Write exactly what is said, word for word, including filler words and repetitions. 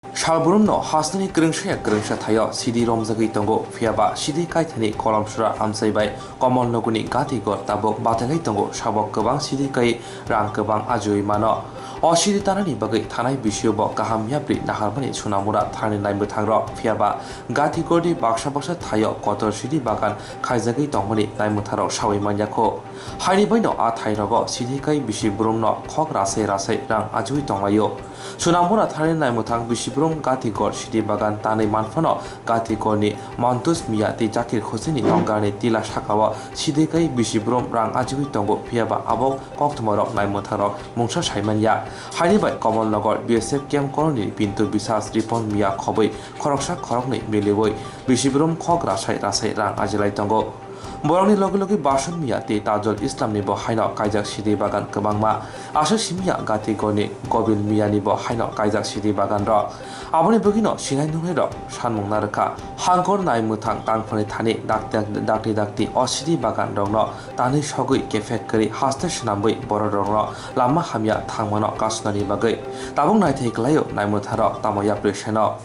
Salbrumno hasteni kwrwngsaya kwrwngsa thaio sidi romjagwi tongo, phiyaba sidi kaithani kolomsura amchai bai Komol noguni gati gor tabuk batailai tongo, sabok kwbang sidi kai rang kwbang ajiui mano. O sidi tanani bagwi thanai bisio bo kaham yapri naharmani Sonamura thanani naimwthangrok, phiyaba gati gorni baksa baksa thaio kotor sidi bagan khaijagwi tongmani naimwthangrok saui manyakho. Haini baino a thairogo sidi kai bisi brumno khok rasai rasai rang ajiui tonglaio. Sonamura thani naimwthang bisibrum gati gor sidi bagan tanwi manphano gati gorni Montus Miya tei Jakir Hussaini nokgarni tila sakao sidi kai bisibrum rang ajiui tongo, phiyaba abo koktwmarok naimwthangrok mungsa saimanya. Haini bai Komolnogor B S F camp colony Pintu Bisas, Ripon Miya khobwi khoroksa khoroknwi miliui bisibrum khok rasai rasai rang ajilai tongo. Borokni logi logi Bason Miya tei Tajul Islamni bo haino kaijak sidi bagan kwbangma. Aswk simiya gati goni Gobil Miyani bo haino kaijak sidi bagan rok. Aboni bagwino sinai nungnai rok sanmung narwkha. Hangkor naimwthang tangphani thani dakti dakti dakti o sidi bagan rokno tanwi sogwi kephek kwrwi haste swnamwi borok rokno lama hamya thangmano kasnani bagwi. Tabuk naithai kwlaio naimwthang rok tamo yapri seno.